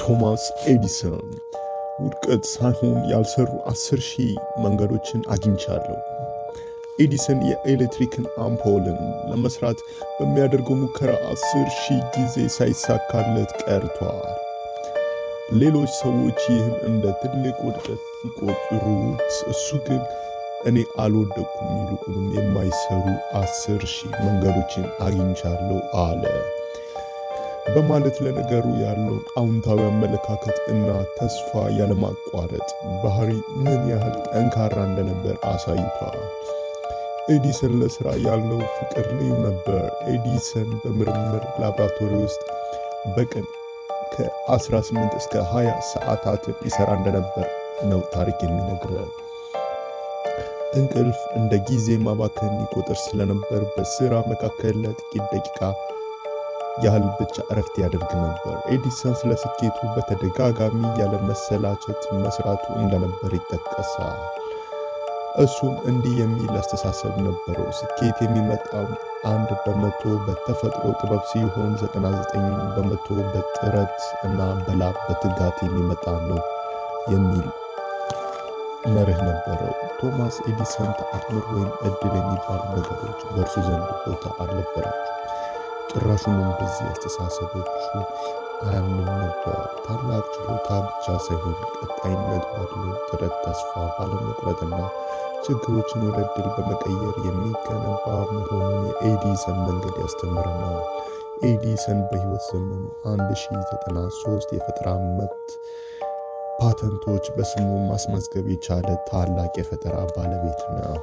ቶማስ ኤዲሰን ውድቀት ሳይሆን ያልሰሩ 10,000 መንገዶችን አግኝቻለሁ። ኤዲሰን የኤሌክትሪክን አምፖልን ለመስራት በሚያደርገው ሙከራ 10,000 ጊዜ ሳይሳካለት ቀርቷል። ሌሎች ሰዎች ይህን እንደ ትልቅ ውድቀት ሲቆጥሩት፣ እሱ ግን እኔ አልወደቅኩም፣ ይልቁንም የማይሰሩ 10,000 መንገዶችን አግኝቻለሁ አለ በማለት ለነገሩ ያለውን አዎንታዊ አመለካከት እና ተስፋ ያለማቋረጥ ባህሪ ምን ያህል ጠንካራ እንደነበር አሳይቷል። ኤዲሰን ለስራ ያለው ፍቅር ልዩ ነበር። ኤዲሰን በምርምር ላብራቶሪ ውስጥ በቀን ከ18 እስከ 20 ሰዓታትን ይሰራ እንደነበር ነው ታሪክ የሚነግረን። እንቅልፍ እንደ ጊዜ ማባከን ይቆጥር ስለነበር በስራ መካከል ለጥቂት ደቂቃ ያህል ብቻ እረፍት ያደርግ ነበር። ኤዲሰን ስለ ስኬቱ በተደጋጋሚ ያለመሰላቸት መስራቱ እንደነበር ይጠቀሳል። እሱም እንዲህ የሚል አስተሳሰብ ነበረው። ስኬት የሚመጣው 1% በተፈጥሮ ጥበብ ሲሆን 99% በጥረት እና በላብ በትጋት የሚመጣ ነው የሚል መርህ ነበረው። ቶማስ ኤዲሰን ተአምር ወይም እድል የሚባሉ ነገሮች በእርሱ ዘንድ ቦታ አልነበራቸው። ጭራሹንም በዚህ አስተሳሰቦቹ አያምንም ነበር። ታላቅ ችሎታ ብቻ ሳይሆን ቀጣይነት ባለው ጥረት፣ ተስፋ ባለመቁረጥና ችግሮችን ወደ እድል በመቀየር የሚገነባ መሆኑን የኤዲሰን መንገድ ያስተምረናል። ኤዲሰን በሕይወት ዘመኑ 1093 የፈጠራ መብት ፓተንቶች በስሙ ማስመዝገብ የቻለ ታላቅ የፈጠራ ባለቤት ነው።